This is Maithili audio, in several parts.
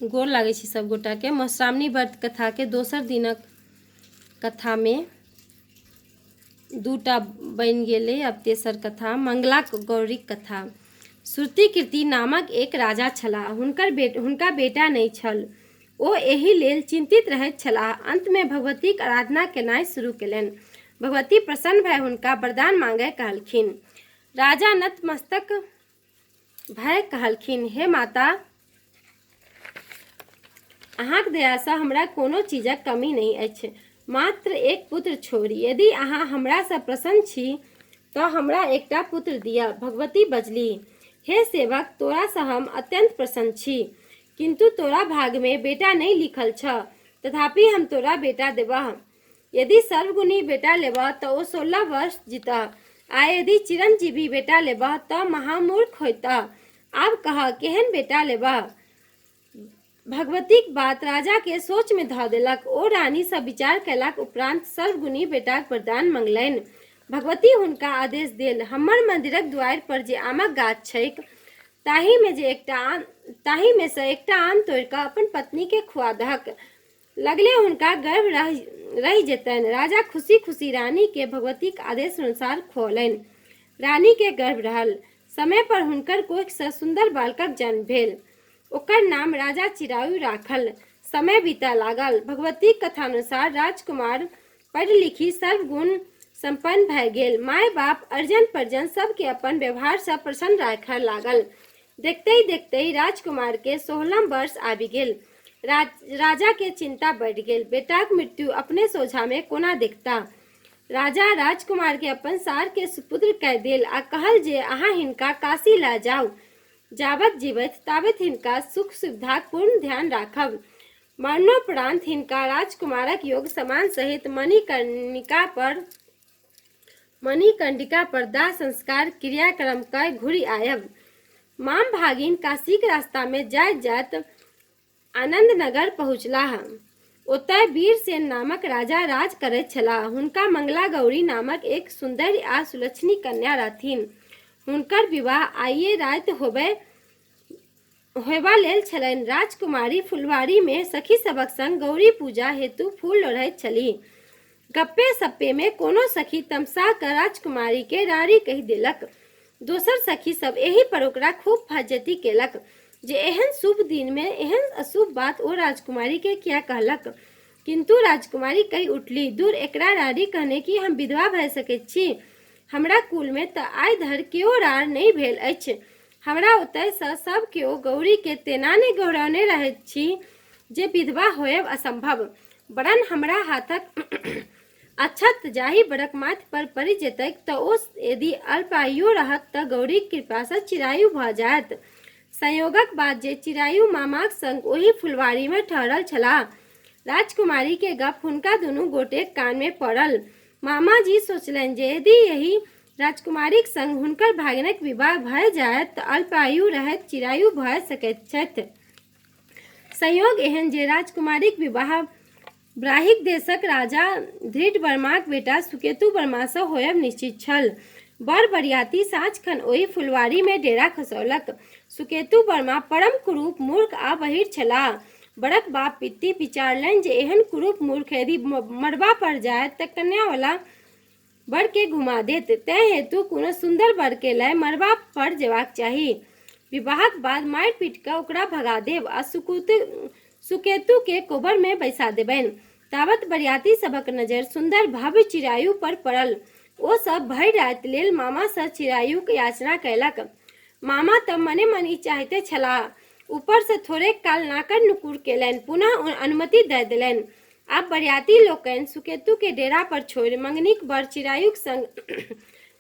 गोर लागै छी सब गोटाके। मधुश्रावणी व्रत कथाके दोसर दिनक कथामे दूटा बनि गेलै, आब तेसर कथा मंगला गौरीक कथा। श्रुतिकीर्ति नामक एक राजा छलाह। हुनकर हुनका बेटा नहि छल। ओ एहि लेल चिन्तित रहैत छलाह। अन्तमे भगवतीक आराधना केनाइ शुरू केलनि। भगवती प्रसन्न भए हुनका वरदान मांगय कहलखिन। राजा नतमस्तक भए कहलखिन, हे माता, अहाँक दयासँ हमरा कोनो चीजक कमी नहि अछि, मात्र एक पुत्र छोड़ि। यदि अहाँ हमरासँ प्रसन्न छी तँ हमरा एकटा पुत्र दिअ। भगवती बजलीह, हे सेवक, तोरासँ हम अत्यन्त प्रसन्न छी। किन्तु तोरा भागमे बेटा नहि लिखल छह, तथापि हम तोरा बेटा देबह। यदि सर्वगुणी बेटा लेबह तऽ ओ 16 वर्ष जीतह आ यदि चिरंजीवी बेटा लेबह तऽ महामूर्ख होयतह। आब कहह, केहन बेटा लेबह? भगवतीक बात राजाकेँ सोचमे धऽ देलक। ओ रानीसँ विचार कयलाक उपरान्त सर्वगुणी बेटाक वरदान मङलनि। भगवती हुनका आदेश देल, हमर मन्दिरक दुआरि पर जे आमक गाछ छैक ताहिमे जे एकटा आम ताहिमे सँ एकटा आम तोड़ि कऽ अपन पत्नीकेँ खुआ दहक। लगले हुनका गर्भ रहि जेतनि। राजा खुशी-खुशी रानीकेँ भगवतीक आदेश अनुसार खुऔलनि। रानीकेँ गर्भ रहल। समय पर हुनकर कोखिसँ सुन्दर बालकक जन्म भेल। ओकर नाम राजा चिरायु राखल। समय बीतय लागल। भगवतीक कथानुसार राजकुमार पढ़ि-लिखि सर्वगुण सम्पन्न भए गेल। माय-बाप, अर्जन-परजन सभकेँ अपन व्यवहारसँ प्रसन्न राखय लागल। देखितहि-देखितहि राजकुमारकेँ सोलहम वर्ष आबि गेल। राजाकेँ चिन्ता बढ़ि गेल। बेटाक मृत्यु अपने सोझामे कोना देखताह? राजा राजकुमारकेँ अपन सारकेँ सुपुत्र कए देल आ कहल जे अहाँ हिनका काशी लए जाउ। जाबत जीबथि ताबत हिनका सुख-सुविधाक पूर्ण ध्यान राखब। मरणोपरान्त हिनका राजकुमारक योग्य समान सहित मणिकर्णिका पर दाह संस्कार क्रियाक्रम कए घुरि आयब। माम भागिन काशीक रास्तामे जाइत-जाइत आनन्दनगर पहुँचलाह। ओतय वीरसेन नामक राजा राज करैत छलाह। हुनका मंगला गौरी नामक एक सुन्दरि आ सुलक्षणी कन्या रहथिन। हुनकर विवाह आइए राति होयबा लेल छलनि। राजकुमारी फुलवारीमे सखी सभक संग गौरी पूजा हेतु फूल लोढ़ैत छलीह। गप्पे-सप्पेमे कोनो सखी तमसा कऽ राजकुमारीकेँ राड़ी कहि देलक। दोसर सखी सभ एहि पर ओकरा खूब फज्झति केलक जे एहन शुभ दिनमे एहन अशुभ बात ओ राजकुमारीकेँ किएक कहलक। किन्तु राजकुमारी कहि उठलीह, दुर, एकरा राड़ी कहने की हम विधवा भए सकैत छी? हमरा कुलमे तँ आइ धरि केओ राड़ नहि भेल अछि। हमरा ओतयसँ सभ केओ गौरीकेँ तेना ने गोहरौने रहैत छी जे विधवा होयब असंभव। वरन् हमरा हाथक अक्षत जाहि बरक माथ पर पड़ि जेतैक तँ ओ यदि अल्पायुओ रहत तँ गौरीक कृपासँ चिरायु भऽ जायत। संयोगक बात जे चिरायु मामाक संग ओही फुलवारीमे ठहरल छलाह। राजकुमारीक गप्प हुनका दुनू गोटेक कानमे पड़ल। मामाजी सोचलनि जे यदि एहि राजकुमारीक संग हुनकर भागिनक विवाह भए जायत तँ अल्पायु रहैत चिरायु भए सकैत छथि। संयोग एहन जे राजकुमारीक विवाह ब्राहिक देशक राजा धृतवर्माक बेटा सुकेतु वर्मासँ होयब निश्चित छल। बर बरियाती साँझखन ओहि फुलवारीमे डेरा खसौलक। सुकेतु वर्मा परम कुरूप, मूर्ख आ बहिर छलाह। बरक बाप पित्ती विचारलनि जे एहन कुरूप मूर्ख यदि मड़बा पर जायत तँ कन्यावला बरकेँ घुमा देत। तेँ हेतु कोनो सुन्दर बरकेँ लए मड़बा पर जेबाक चाही। विवाहक बाद मारि-पीटि कऽ ओकरा भगा देब आ सुकेतुकेँ कोबरमे बैसा देबनि। तावत बरियाती सभक नजरि सुन्दर भव्य चिरायु पर पड़ल। ओ सभ भरि राति लेल मामासँ चिरायुक याचना कयलक। मामा तँ मने-मन ई चाहिते छलाह। ऊपरसँ थोड़ेक काल नाकर-नुकुर केलनि, पुनः अनुमति दए देलनि। आब बरियाती लोकनि सुकेतुकेँ डेरा पर छोड़ि मंगनीक बर चिरायुक संग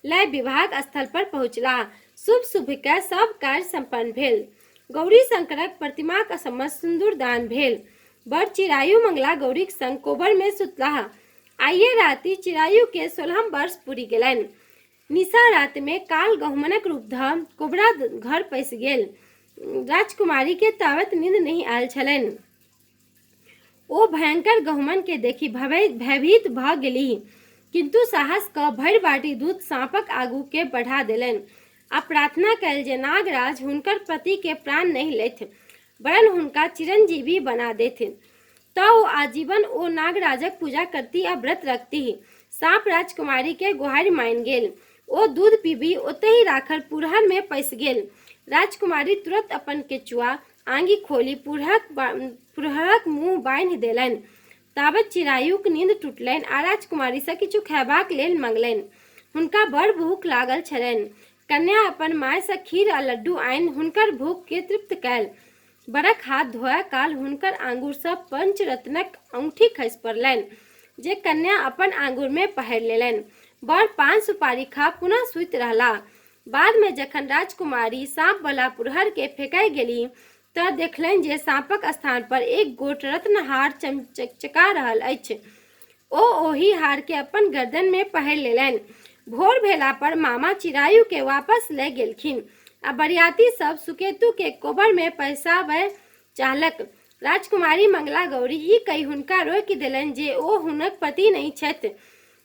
लए विवाहक स्थल पर पहुँचलाह। शुभ-शुभ कए सभ कार्य सम्पन्न भेल। गौरी-शंकरक प्रतिमाक समक्ष सिन्दूरदान भेल। बर चिरायु मंगला गौरीक संग कोबरमे सुतलाह। आइए राति चिरायुकेँ सोलहम वर्ष पुरि गेलनि। निशा रातिमे काल गहुमनक रूप धऽ कोबरा घर पैसि गेल। राजकुमारीकेँ तावत नींद नहि आयल छलनि। ओ भयंकर गहुमनकेँ देखि भयभीत भऽ गेलीह। किन्तु साहस कऽ भरि बाटी दूध साँपक आगू केँ बढ़ा देलनि आ प्रार्थना कयल जे नागराज हुनकर पतिकेँ प्राण नहि लैथ। वरन हुनका चिरंजीवी बना देथि तँ ओ आजीवन ओ नागराजक पूजा करतीह आ व्रत रखतीह। साँप राजकुमारी के गोहारि मानि गेल। ओ दूध पीबि ओतहि राखल पुरहर मे पैसि गेल। राजकुमारी तुरत अपन केचुआ आंगी खोलि पुरहरक मुँह बान्हि देलनि। ताबत चिरायुक नींद टुटलनि आ राजकुमारी सँ किछु खयबाक लेल मँगलनि। हुनका बड़ भूख लागल छलनि। कन्या अपन माय सँ खीर आ लड्डू आनि हुनकर भूख केँ तृप्त कयल। बरक हाथ धोअय काल हुनकर आंगुर सँ पंचरत्नक औंठी खसि पड़लनि, जे कन्या अपन आंगुर मे पहिरि लेलनि। बर पान सुपारी खा पुनः सूति रहलाह। बाद मे जखन राजकुमारी साँप बला पुरहर केँ फेकय गेलीह तँ देखलनि जे साँपक स्थान पर एक गोट रत्नहार चकचका रहल अछि। ओ ओहि हार केँ अपन गर्दन मे पहिरि लेलनि। भोर भेला पर मामा चिरायु केँ वापस लय गेलखिन आ बरियाती सब सुकेतु केँ कोबर मे पैसाबय चाहलक। राजकुमारी मंगला गौरी ई कहि हुनका रोकि देलनि जे ओ हुनक पति नहि छथि।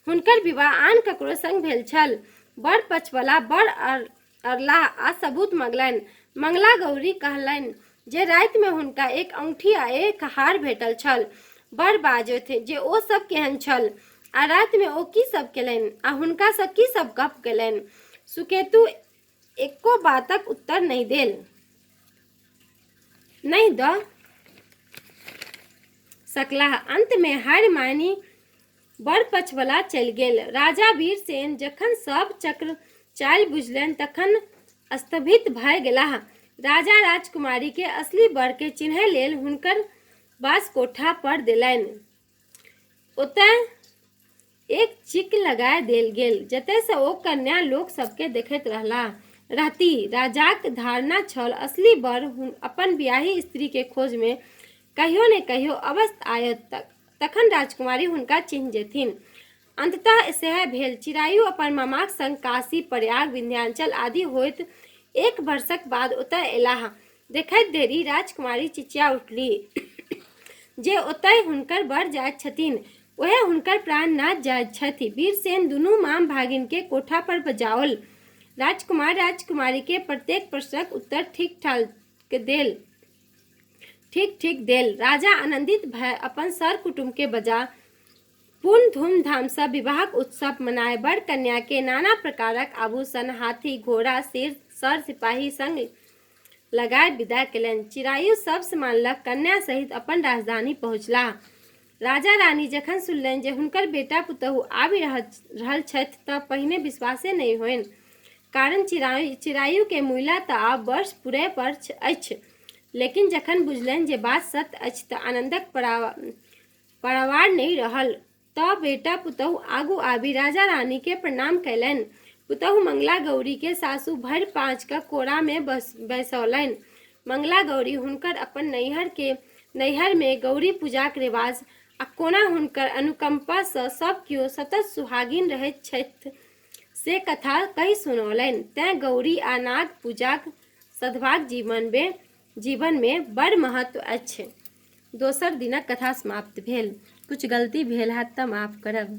हुनकर विवाह आन ककरो संग भेल छल। वर पक्षवला बड़ अड़लाह आ सबूत मँगलनि। मंगला गौरी कहलनि जे रातिमे हुनका एक औंठी आ एक हार भेटल छल। वर बाजथि जे ओ सब केहन छल आ रातिमे ओ की सब केलनि आ हुनकासँ की सब गप्प केलनि। सुकेतु एको बातक उत्तर नहि देल। नहि दऽ सकलाह। अन्तमे हारि मानि वर पछवला चलि गेल। राजा वीरसेन जखन सभ चक्र चालि बुझलनि तखन स्तभित भए गेलाह। राजा राजकुमारीकेँ असली वरकेँ चिन्हय लेल हुनकर वास कोठा पर देलनि। ओतय एक चिक लगाए देल गेल जतयसँ ओ कन्या लोक सभकेँ देखैत रहलाह रहतीह। राजाक धारणा छल असली वर अपन बियाही स्त्रीके खोजमे कहियो ने कहियो अवश्य आयत। तखन राजकुमारी हुनका चिन्ह जेथिन। अंततः सएह भेल। चिरायु अपन मामाक संग काशी, प्रयाग, विंध्याचल आदि होइत एक वर्षक बाद ओतय अयलाह। देखैत देरी राजकुमारी चिचिया उठली जे ओतय हुनकर वर जाइत छथिन, ओएह हुनकर प्राणनाथ जाइत छथि। वीरसेन दुनू माम भागिनकेँ कोठा पर बजाओल। राजकुमार राजकुमारीकेँ प्रत्येक प्रश्नक उत्तर ठीक-ठाक देल। ठीक-ठीक देल। राजा आनन्दित भए अपन सर-कुटुम्बकेँ बजा पूर्ण धूम-धामसँ विवाहक उत्सव मनाय वर-कन्याकेँ नाना प्रकारक आभूषण, हाथी, घोड़ा, सर सिपाही संग लगाय विदा केलनि। चिरायु सभ सामान लऽ कन्या सहित अपन राजधानी पहुँचलाह। राजा-रानी जखन सुनलनि जे हुनकर बेटा-पुतहु आबि रहल छथि तँ पहिने विश्वासे नहि होइन। कारण चिरायुकेँ मुइला तँ आब वर्ष पुरय पर अछि। लेकिन जखन बुझलनि जे बात सत्य अछि तँ आनन्दक पारावार नहि रहल। तँ बेटा-पुतहु आगू आबि राजा-रानीकेँ प्रणाम कयलनि। पुतहु मंगला गौरीकेँ सासु भरि पाँज कऽ कोरामे बैसौलनि। मंगला गौरी हुनकर अपन नैहरमे गौरी पूजाक रिवाज आ कोना हुनकर अनुकम्पासँ सभ कियो सतत सुहागिन रहैत छथि से कथा कहि सुनौलनि। तेँ गौरी आ नाग पूजाक सधवाक जीवनमे बड़ महत्व अछि। दोसर दिनक कथा समाप्त भेल। किछु गलती भेल हैत तँ माफ करब।